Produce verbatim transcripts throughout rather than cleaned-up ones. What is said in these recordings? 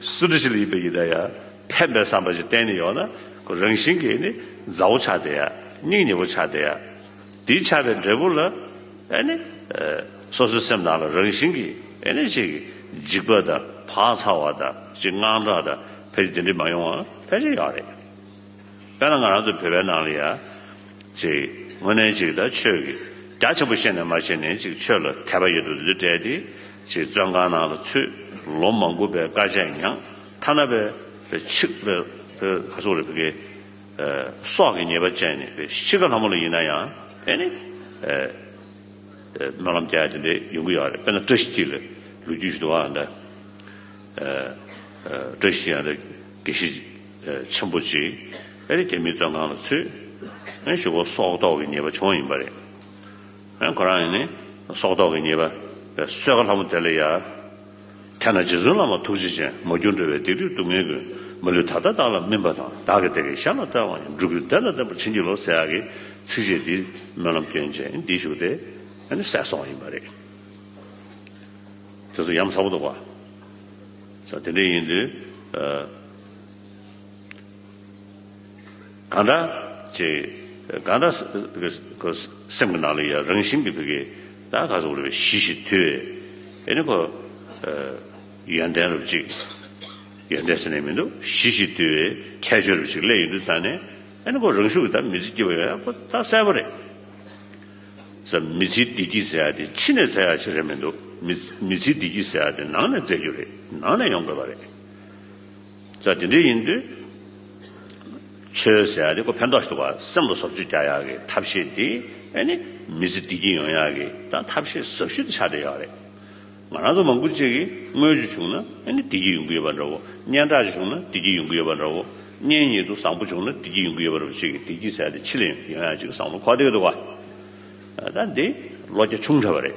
སུ་འདྲ་ཞིག་ལ་ཡིན་པ་ཡིན་ན་ཡང་ཕན་པའི་བསམ་པ་ཞིག་གཏན་ནས་ཡོད་ན་ཁོ་རང་བཞིན་གྱིས་ནི་མཛའ་བོ་ཆགས་བསྡད་ཡ། སྙིང་ཉེ་བོ་ཆགས་བསྡད་ཡ། དེ་ཆགས་པའི་འབྲས་བུ་ལ་ཨེ་ནི་སོ་སོའི་སེམས་ནང་ལ་རང་བཞིན་གྱིས་ཨེ་ནི་ཅིག་འཇིགས་པ་དང་བག་ཚ་བ་དང་ཅིག་དངངས་སྐྲག་དང་ཕལ་ཆེར་དེ་འདྲ་མ་ཡོང་བ་ཕལ་ཆེར་ཡོད་རེད། དཔེར་ན་ང་རང་ཚོ་བོད་པའི་ནང་ལ་ཡ། ཅིག་དངོས་གནས་ཅིག་ད་ཆོས་ཀྱི་རྒྱ་ཆེན་པོ་ཤེས་ནས་མ་ཤེས་ནས་ཅིག་ཆོས་ལ་དད་པ་ཡོད་དུ་འདི་སྤྲད་དེ་ཅིག་བཙོན་ཁང་ནང་ལ་ཚུད། ལོ་མང་པོ་བའི་དཀའ་སྤྱད་མྱངས། ཐ་ན་བའི་བའི་ཆིག་བའི་བའི་ག་སོག་རེ་བའི་གི་སྲོག་གི་ཉེས་པ་བཅད་ནས་བའི་ཤི་ཁ་ལྷ་མོ་ལ་ཡིན་ན་ཡང་ཨེ་ནི་སྨོན་ལམ་རྒྱག་ཡ་དེ་འདྲ་ཡོང་གི་ཡོད་རེད། དཔེར་ན་བཀྲ་ཤིས་འཁྱིལ་ལ་ལོ་རྒྱུས་ཞིག་འདུག་ཨ་འདྲ། བཀྲ་ཤིས་ཡང་དགེ་བཤེས་ཆེན་པོ་ཅིག་ཨེ་རེད། རྒྱ་མིའི་བཙོན་ཁང་ལ་ཚུད། ཨེ་གཞུག་གུ་སྲོག་ཐོག་གི་ཉེས་པ་བྱུང་ཡིན་པ་རེད། ཨེ་ཁོ་རང་ཡིན་ནི་སྲོག་ཐོག་གི་ཉེས་པ་གསོལ་ཁ་ལྷ་མོ་དེ་ལ་ཡ། དེས་ན་རྗེ་བཙུན་བླ་མ་ཐུགས་རྗེ་ཅན། མ་གྱུར་འགྲོ་བའི་སྡིག་སྒྲིབ་སྡུག་བསྔལ་ཀུན། མ་ལུས་ད་ལྟ་བདག་ལ་སྨིན་པ་དང་། བདག་གི་བདེ་དགེ་གཞན་ལ་སྟེར་བ་ཡིན། འགྲོ་ཀུན་བདེ་ལ་ལྡན་པར་བྱིན་གྱིས་རློབས། ཟེར་ཡག་གི་ཚིགས་བཅད་འདི་སྨོན་ལམ་སྐྱོན་བྱས་འདི་ཞུགས་ཏེ་ཨ་ནི་ཟས་སོང་བ་ཡིན་པ་རེད། དེ་ཚོ་ཡ་མཚན་པོ་འདུག་ག་ས་དེ་འདྲ་ཡིན་དུས། གང་ལྟར་ཅིག་གང་ལྟར་སེམས་ཀྱི་ནང་ལ་ཡ་རང་བཞིན་གྱི་བུ་གའི་ད་ག་ཚོད་རེད་པས་ཞི་ཞིང་དུལ་བའི་ཨེ་ནི་ཁོ་ཡོན་ཏན་རུ་ཅིག་ཡོན་ཏན་ཟེར་ནས་མི་འདུག་ཞི་ཞིང་དུལ་བའི་ཁྱད་ཆོས་རུ་ཅིག་སླེབས་ཡོང་དུས་ཙང་ནས་ཨེ་ནི་ཁོ་རང་ཤུགས་ཀྱིས་ད་མི་ཚེ་སྐྱིད་པ་ཡོང་ཡ་ཁོ་ད་གསལ་པོ་རེད། ས་མི་ཚེའི་བདེ་སྐྱིད་ཟེར་ཡ་དེ་ཕྱི་ནས་བཙལ་ཡ་ཅིག་རེད་མི་འདུག་མི་མི་ཚེའི་བདེ་སྐྱིད་ཟེར་ཡ་དེ་ནང་ནས་བཙལ་རྒྱུ་རེད། ནང་ནས་ཡོང་དགོས་པ་རེད། ས་དེ་འདྲ་ཡིན་དུས། ཆོས་ཟེར་ཡ་དེ་ཁོ་ཕན་ཐོགས་ཤིག་འདུག་ག་སེམས་ལ་བཟོ་བཅོས་རྒྱག་ཡག་གི་ཐབས་ཤེས་དེ་ཨེ་ནི་མི་ཚེ་བདེ་སྐྱིད་ཡོང་ཡག་གི་ད་ཐབས་ཤེས་ཟབ་ཤོས་དེ་ཆགས་བསྡད་ཡོད་རེད། ང་རང་ཚོ་མང་པོ་ཅིག་གིས་དངུལ་ཅིག་བྱུང་ན་ཨེ་ནི་བདེ་སྐྱིད་ཡོང་གི་ཡོད་པ་འདྲ་བོ། སྙན་གྲགས་ཅིག་བྱུང་ན་བདེ་སྐྱིད་ཡོང་གི་ཡོད་པ་འདྲ་བོ། གཉེན་ཉེ་དུ་བཟང་པོ་བྱུང་ན་བདེ་སྐྱིད་ཡོང་གི་ཡོད་པ་འདྲ་བོ་ཅིག་གིས་བདེ་སྐྱིད་ཟེར་ཡ་དེ་ཕྱི་ལ་ཡོང་ཡག་ཅིག་བསམ་བློ་འཁོར་བསྡད་ཀྱི་འདུག་ག་ད་འདི་བློ་རྒྱ་ཆུང་དྲགས་པ་རེད།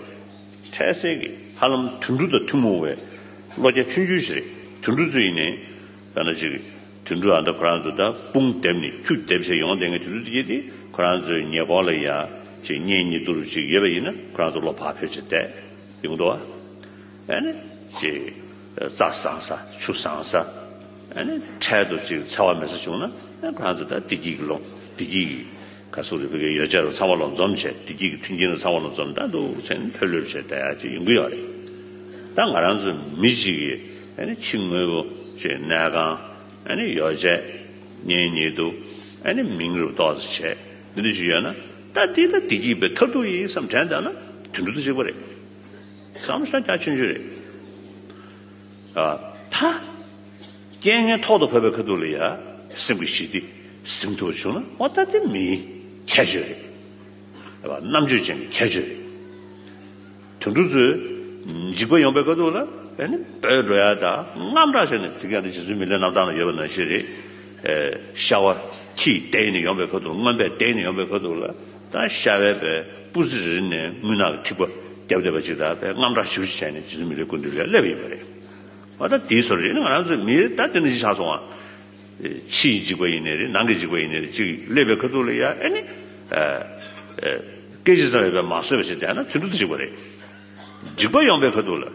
འཕྲལ་སེལ་གྱི་ཧ་ལམ་དུད་འགྲོ་དང་ཐུན་མོང་བའི་བློ་རྒྱ་ཆུང་ཆུང་ཞིག་རེད། དུད་འགྲོ་ཚོ་ཡིན་ནའི་ད་ན་ཅིག་དུད་འགྲོ་ཨ་འདྲ་ཁོ་རང་ཚོ་ད་དཔུང་བསྡེབས་ནས་ཁྱུ་བསྡེབས་བྱས་ཡོང་བསྡད་མཁན་དུད་འགྲོ་དེ་གྱད་དེ་ཁོ་རང་ཚོའི་ཉེ་འཁོར་ལ་ཡ་ཅིག་གཉེན་ཉེ་དུ་རུ་ཅིག་ཡོད་པ་ཡིན་ན་ཁོ་རང་ཚོ་བློ་བག་ཕེབས་བྱས་བསྡད་ཡོང་འདུག་ཨ། ཨ་ནི་ཅིག་རྩྭ་བཟང་ས་ཆུ་བཟང་ས་ཨ་ནི་འཕྲལ་དུ་ཅིག་འཚེ་བ་མེད་ས་བྱུང་ན་ཨ་ཁོ་རང་ཚོ་ད་བདེ་སྐྱིད་ཀྱི་ལོངས་བདེ་སྐྱིད་ཀྱི་ག་སོགས་རེད་བོད་ཀྱི་ཡོ་བྱད་རུ་ཚང་མ་ལོ་འཛོམས་བྱས་བདེ་སྐྱིད་ཀྱི་མཐུན་རྐྱེན་རུ་ཚང་མ་ལོ་འཛོམས་ད་འདུག་བྱས་ནས་ཕེབས་ལོས་བྱས་བསྡད་ཡག་ཅིག་ཡོང་གི་ཡོད་རེད། ད་ང་རང་ཚོ་མི་གཅིག་གིས་ཨ་ནི་ཕྱི་དངོས་པོ་ཅིག་གནས་ཁང་ཨ་ནི་ཡོ་བྱད་གཉེན་ཉེ་དུ་ཨ་ནི་མིང་རུ་ཏོག་ཙམ་བྱས་འདི་འདྲ་ཞིག་ཡོད་ན་ད་འདི་ད་བདེ་སྐྱིད་པའི་མཐར་ཐུག་ཡིན་བསམ་དྲན་བསྡད་ན་དུད་འགྲོ་དང་གཅིག་པ་རེད། བསམ་བློ་ཞེ་དྲག་ཆུང་ཆུང་རེད། ཨ། ད། རྐྱེན་ངན་ཐོག་ཏུ་བབས་པའི་ཁ་ཐུག་ལ་ཡ། སེམས་ཀྱི་ཞི་བདེ་ཟིན་ཐུབ་བྱུང་ན་འོ་ད་དེ་མིའི་ཁྱད་ཆོས་རེད། ཨ། རྣམ་དཔྱོད་ཅན་གྱི་ཁྱད་ཆོས་རེད། དུད་འགྲོ་ཚོས་འཇིགས་པ་ཡོང་པའི་ཁ་ཐུག་ལ་ཨ་ནི་སྦོས་འགྲོ་ཡ་ད་དངངས་སྐྲག་བྱས་ནས་དེ་ག་ནི་རྗེ་བཙུན་མི་ལའི་རྣམ་ཐར་ལ་ཡོད་པ་ནང་བཞིན་རེད། ཨེ། ཤ་བ་ཁྱིས་བལྡད་ནས་ཡོང་པའི་ཁ་ཐུག་རྔོན་པས་བལྡད་ནས་ཡོང་པའི་ཁ་ཐུག་ལ་ད་ཤ་བའི་པའི་སྤུ་རྩེ་རེ་རེ་ནས་རྔུལ་ནག་གི་ཐིགས་པ་བརྒྱབ་བསྡད་པ་ཅིག་ད་དཔེ་དངངས་སྐྲག་ཞེ་པོ་ཅིག་བྱས་ནས་རྗེ་བཙུན་མི་ལའི་སྐུ་མདུན་ལ་སླེབས་པ་ཡིན་པ་རེད། ཨ་ད་དེའི་བཟོ་འདྲ་ཡིན་ན་ང་རང་ཚོའི་མི་ད་དེ་འདྲ་ཞིག་ཆགས་སོང་ཨ། ཕྱི་ཡི་འཇིགས་པ་ཡིན་ནའི་རེད་ནང་གི་འཇིགས་པ་ཡིན་ནའི་རེད་ཅིག་སླེབས་པའི་ཁ་ཐུག་ལ་ཡ་ཨེ་ནི། སྐད་ཅིག་ཙམ་ཡོད་པས་མ་བཟོད་པ་ཞིག་བསྡད་ན་དེ་འདྲ་དུ་འཇིགས་པ་རེད། འཇིགས་པ་ཡོང་པའི་ཁ་ཐུག་ལ།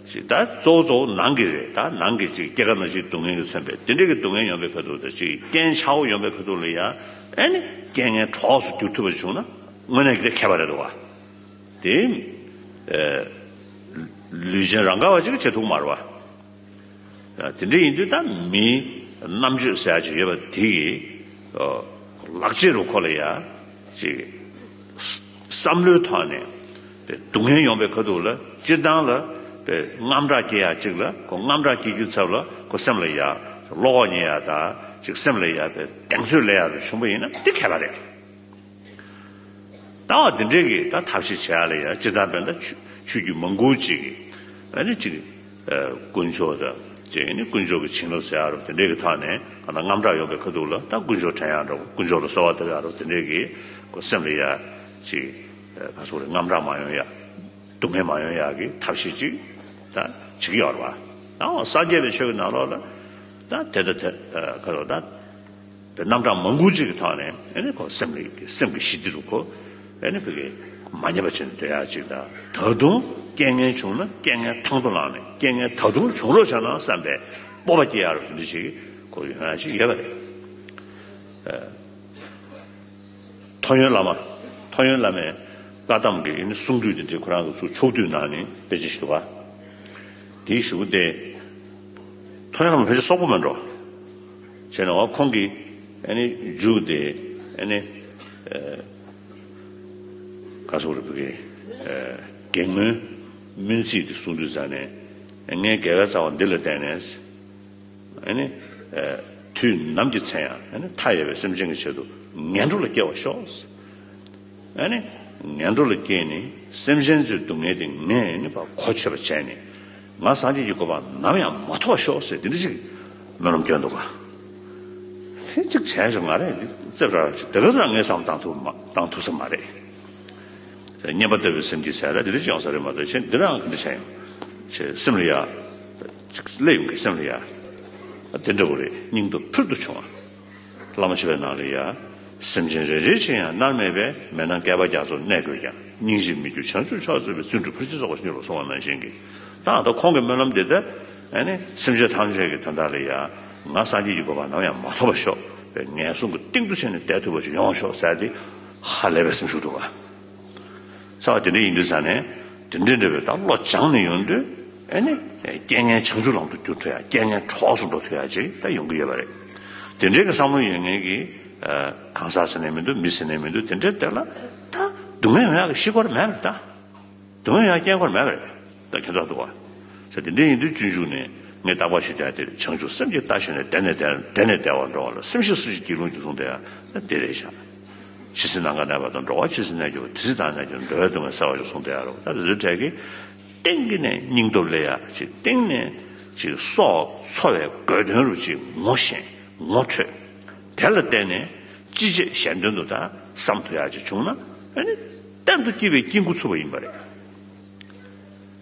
ཅིག་ད་གཙོ་བོ་གཙོ་བོ་ནང་གི་རེད་ད་ནང་གི་ཅིག་སྐྱེ་རྒ་ན་འཆིའི་སྡུག་བསྔལ་གྱིས་མཚོན་པའི་དེ་འདྲ་གི་སྡུག་བསྔལ་ཡོང་པའི་ཁ་ཐུག་ད་ཅིག་རྐྱེན་ཆག་པོ་ཡོང་པའི་ཁ་ཐུག་ལ་ཡ་ཨེ་ནི་རྐྱེན་ངན་གྲོགས་སུ་འགྱུར་ཐུབ་པ་བྱུང་ན་དངོས་གནས་ཀྱི་ཁྱད་པར་རེད་འདུག་བ། དེ། ལུས་ཅན་རང་ག་བ་ཅིག་བྱེད་ཐུབ་མ་རེད་བ། དེ་འདྲ་ཡིན་དུས་ད་མིའི་རྣམ་དཔྱོད་ཟེར་ཡ་ཅིག་ཡོད་པ་དེ་གི་ལག་རྗེས་རུ་ཁོ་ལ་ཡ་ཅིག་བསམ་བློའི་ཐོག་ནས་སྡུག་བསྔལ་ཡོང་པའི་ཁ་ཐུག་ལ་སྤྱིར་བཏང་ལ་དངངས་སྐྲག་སྐྱེ་ཡ་ཅིག་ལ་ཁོ་དངངས་སྐྲག་སྐྱེ་རྒྱུའི་ཚབ་ལ་ཁོ་སེམས་ལ་ཡ་བློ་ཁོག་རྙེད་ཡ་ད་ཅིག་སེམས་ལ་ཡ་བའི་གདེང་ཚོད་སླེབས་ཡ་རུ་བྱུང་པ་ཡིན་ན་དེ་ཁྱད་པར་རེད། ལྟ་བ་འདི་འདྲའི་གི་ད་ཐབས་ཤེས་བྱེད་ཡ་ལ་ཡ་སྤྱིར་བཏང་དཔེར་ན་ཆོས་ཆོས་བརྒྱུད་མང་པོ་ཅིག་གི་ཨ་ནི་ཅིག་དཀོན་མཆོག་དང་ཅིག་ཨ་ནི་དཀོན་མཆོག་གི་བྱིན་རླབས་ཟེར་ཡ་རུ་དེ་འདྲའི་གི་ཐོག་ནས་གང་ལྟར་དངངས་སྐྲག་ཡོང་པའི་ཁ་ཐུག་ལ་ད་དཀོན་མཆོག་དྲན་ཡ་འདྲ་བོ་དཀོན་མཆོག་ལ་གསོལ་བ་བཏབ་ཡ་རུ་དེ་འདྲའི་གི་ཁོ་སེམས་ལ་ཡ་ཅིག་ག་སོག་རེ་དངངས་སྐྲག་མ་ཡོང་ཡ་སྡུག་བསྔལ་མ་ཡོང་ཡ་གི་ཐབས་ཤེས་ཅིག་ད་བྱེད་ཀྱི་ཡོད་རེད་བ། ད་འོ་སངས་རྒྱས་པའི་ཆོས་ཀྱི་ནང་ལོགས་ལ་ད་དེ་ད་དེ་ག་རེ་ད། པའི་རྣམ་གྲངས་མང་པོ་ཅིག་གི་ཐོག་ནས་ཨེ་ནི་ཁོ་སེམས་ལ་སེམས་ཀྱི་ཞི་བདེ་རུ་ཁོ་ཨེ་ནི་བོད་ཀྱི་མ་ཉམས་པ་བྱས་ནས་སྡོད་ཡག་ཅིག་དང་ད་དུང་ རྐྱེན་ངན་བྱུང་ན་རྐྱེན་ངན་ཐང་དུ་ལངས་ནས་རྐྱེན་ངན་ད་དུང་བྱུང་རོགས་བྱ་ན་བསམ་པའི་སྤོབས་པ་སྐྱེ་ཡག་རུ་དེ་འདྲ་ཞིག་གོ་ཡོང་ཡག་ཅིག་ཡོད་པ་རེད། ཐོ་ཡོན་བླ་མ། ཐོ་ཡོན་བླ་མའི་བཀའ་གདམས་ཀྱི་ཨ་ནི་གསུང་སྒྲོས་དེ་འདྲའི་ཁོ་རང་གི་ཚུར་ཕྱོགས་བསྡུས་གནང་ནས་དཔེ་ཆ་ཞིག་འདུག་ག་དེའི་གཞུག་དེ། ཐོ་ཡོན་བླ་མ་ཕལ་ཆེར་སོག་པོ་མིན་འགྲོ། བྱས་ན་འོ་ཁོང་གིས་ཨ་ནི་མཇུག་དེ་ཨ་ནི་ཨ་ག་སོག་རེད་བུ་གི་ཨ་རྒན་མོའི་སྨོན་ཚིག་དེ་གསུང་དུས་ཙ་ནས། ངའི་དགེ་བའི་རྩ་བ་འདི་ལ་བརྟེན་ནས། ཨ་ནི། ཨ་དུས་ནམ་གྱི་ཚེ་ཡང་ཨ་ནི་མཐའ་ཡས་པའི་སེམས་ཅན་གྱི་ཆེད་དུ་ངན་འགྲོ་ལ་སྐྱེ་བར་ཤོག་ཨ་ནི། ངན་འགྲོ་ལ་སྐྱེས་ནས་སེམས་ཅན་ཚོའི་སྡུག་བསྔལ་དེ་ངས་ཨ་ནི་ཕར་གོ་ཆོད་པ་བྱས་ནས། ང་སངས་རྒྱས་ཀྱི་གོ་འཕང་ནམ་ཡང་མ་ཐོབ་པར་ཤོག་ཟེར་འདི་འདྲ་ཞིག་སྨོན་ལམ་སྐྱོན་འདུག་ག་དེ་གཅིག་བྱས་བྱུང་ང་རེད་འདི་རྩེ་བྲལ་ཞིག་དེ་ག་ཚོད་ངས་བསམ་བཏང་ཐུབ་མ་བཏང་ཐུབ་ས་མ་རེད། སྙན་པ་ལྟ་བུའི་སེམས་ཀྱི་ཟེར་ལ་འདི་འདྲ་ཅིག་ཡོང་ས་རེད་མ་གཏོགས་ཁྱེད་འདི་རང་ག་འདྲ་བྱས་ཡོང་། ཁྱེད་སེམས་ལ་ཡ། ཅིག་སླེབས་ཡོང་གི་སེམས་ལ་ཡ། དེ་འདྲ་བོ་རེད། སྙིང་སྟོབས་ཕུལ་དུ་བྱུང་བ། བླ་མ་མཆོད་པའི་ནང་ལ་ཡ། སེམས་ཅན་རེ་རེ་ཕྱིར་ཡང་མནར་མེད་པའི། མེད་ན་བསྐལ་པ་རྒྱ་མཚོར་གནས་དགོས་ཀྱང་། སྙིང་རྗེས་མི་འགྱུར་བྱང་ཆུབ་མཆོག་སྩོལ་བའི། བརྩོན་འགྲུས་ཕུར་ཕྱིན་རྫོགས་པར་མྱུར་བར་སོང་བ་ནང་བཞིན་གྱི། ད་ད་ཁོང་གི་སྨོན་ལམ་འདི་ལྟར། ཨ་ནི་སེམས་ཅན་ཐམས་ཅད་ཀྱི་དོན་དག་ལ་ཡ། ང་སངས་རྒྱས་ཀྱི་གོ་འཕང་ནམ་ཡང་མ་ཐོབ་པར་ཤོག་པའི་ངན་སོང་གི་གཏིང་དུ་ཕྱིན་ནས་བསྡད་ཐུབ་པ་ཞིག་ཡོང་བར་ཤོག་ཟེར་ཏེ། ཧ་ལས་པའི་སེམས་ཤུགས་འདུག་ག་ས་བ་དེ་འདྲ་ཡིན་དུས་ཙ་ནས། དེ་འདྲའི་འདྲ་བའི་ད་བློ་སྦྱངས་ནས་ཡོང་དུས། ཨ་ནི། རྐྱེན་ངན་བྱང་ཆུབ་ལམ་དུ་བསྒྱུར་ཐུབ་ཡ། རྐྱེན་ངན་གྲོགས་སུ་འགྲོ་ཐུབ་ཡ་ཅིག་ད་ཡོང་གི་ཡོད་པ་རེད། དེ་འདྲའི་གི་བསམ་བློ་ཡོད་མཁན་གྱི། ཨ་གང་ཟག་ཟེར་ནས་མི་འདུག་མི་ཟེར་ནས་མི་འདུག་དེ་འདྲའི་དེ་ལ་ད་སྡུག་བསྔལ་ཡོང་ཡག་གི་གཞི་བཀོད་མེད་པ་རེད་ད། སྡུག་བསྔལ་ཡོང་ཡག་རྐྱེན་བཀོད་མེད་པ་རེད། ད་ཁྱོད་ཚོ་འདུག་བ། ཟེར་དེ་འདྲ་ཡིན་དུས་སྤྱོད་འཇུག་ནས་ངས་རྟག་པར་ཞུ་བསྡད་དེ། བྱང་ཆུབ་སེམས་ཀྱི་རྟ་ཞོན་ནས། བདེ་ནས་བདེ་བདེ་ནས་བདེ་བར་འགྲོ་བ་ལ། སེམས་ཤེས་སུ་ཞིག་སྒྱིད་ལུག་འགྱུར་གསུངས་ཏེ་ཡང་དེ་རེད་བཞག་ཇི་སྲིད་ནམ་མཁའ་གནས་པ་དང་། འགྲོ་བ་ཇི་སྲིད་གནས་གྱུར་པ། དེ་སྲིད་བདག་གནས་གྱུར། འགྲོ་བའི་སྡུག་བསྔལ་བསལ་བར་ཤོག་གསུངས་ཏེ་ཡང་རོ། ད་དེ་ཚོའི་གྲས་ཀྱི་སྟེང་གི་ནས་སྙིང་སྟོབས་སླེབས་ཡག་ཅིག་སྟེང་ནས་ཅིག་སྲོག་འཚོ་བའི་དགོས་དོན་རུ་ཅིག་ངོ་ཤེས་ངོ་འཕྲོད། དེ་ལ་བརྟེན་ནས་ཅི་བྱེད་གཞན་དོན་དུ་ད་བསམ་ཐུབ་ཡག་ཅིག་བྱུང་ན། ཨ་ནི་གཏན་དུ་སྐྱིད་པའི་སྐྱིད་འགོ་ཚུགས་པ་ཡིན་པ་རེད།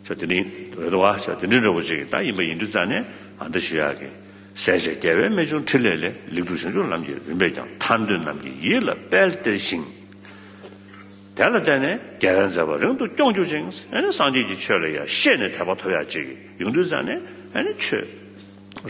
ས་དེ་ནི་རེད་དོ། བ་ས་དེ་འདྲའི་འདྲ་པོ་ཅིག་ད་ཡིན་པ་ཡིན་དུས་ཙ་ནས། ཨ་འདི་ཞུ་ཡག་གི། ཟས་བཅད་རྒྱལ་བའི་རྨད་བྱུང་ཕྲིན་ལས་ལས། ལེགས་གྲུབ་བྱང་ཆུབ་ལམ་གྱི་རིམ་པས་ཀྱང་། ཐར་འདོད་རྣམས་ཀྱི་ཡིད་ལ་དཔལ་སྟེར་ཞིང་། དེ་ལ་བརྟེན་ནས་རྒྱལ་བའི་མཛད་པ་རིང་དུ་སྐྱོང་གྱུར་ཅིང་། ཨ་ནི་སངས་རྒྱས་ཀྱི་ཆོས་ལ་ཡང་ཤེས་ནས་དད་པ་ཐོབ་ཡག་ཅིག་ཡོང་དུས་ཙ་ནས། ཨ་ནི་ཆོས་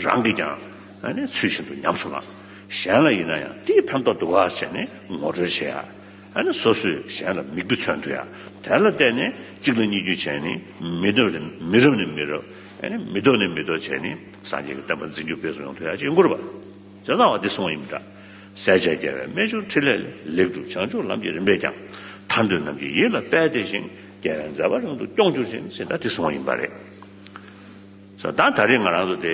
རང་གིས་ཀྱང་ཨ་ནི་ཚུལ་བཞིན་དུ་ཉམས་སུ་བླང་། གཞན་ལ་ཡིན་ན་ཡང་དེའི་ཕན་ཐོགས་འདུག་ག་བྱས་ནས་ངོ་སྤྲོད་བྱེད་ཡ། ཨ་ནི་སོ་སོས་གཞན་ལ་མིག་དཔེ་མཚོན་ཐུབ་ཡ། དེ་ལ་བརྟེན་ནས་གཅིག་ལ་གཉིས་བརྒྱུད་བྱས་ནས། མི་རབས་ནས་མི་རབས་ནས་མི་རབས། ཨ་ནི་མི་ཐོག་ནས་མི་ཐོག་བྱས་ནས་སངས་རྒྱས་ཀྱི་བསྟན་པ་འཛིན་སྐྱོང་སྤེལ་གསུམ་ཡོང་ཐུབ་ཡ་ཅིག་ཡོང་དགོས་རེད་པ། བྱས་ཙང་བ་འདི་གསུངས་པ་ཡིན་པ་འདྲ། ཟས་བཅད་རྒྱལ་བའི་རྨད་བྱུང་ཕྲིན་ལས་ལས། ལེགས་གྲུབ་བྱང་ཆུབ་ལམ་གྱི་རིམ་པས་ཀྱང་། ཐར་འདོད་རྣམས་ཀྱི་ཡིད་ལ་དཔལ་སྟེར་ཞིང་། རྒྱལ་བའི་མཛད་པ་རིང་དུ་སྐྱོང་གྱུར་ཅིང་། ཟེར་ད་འདི་གསུངས་པ་ཡིན་པ་རེད། ས་ད་ད་རེས་ང་རང་ཚོ་དེ།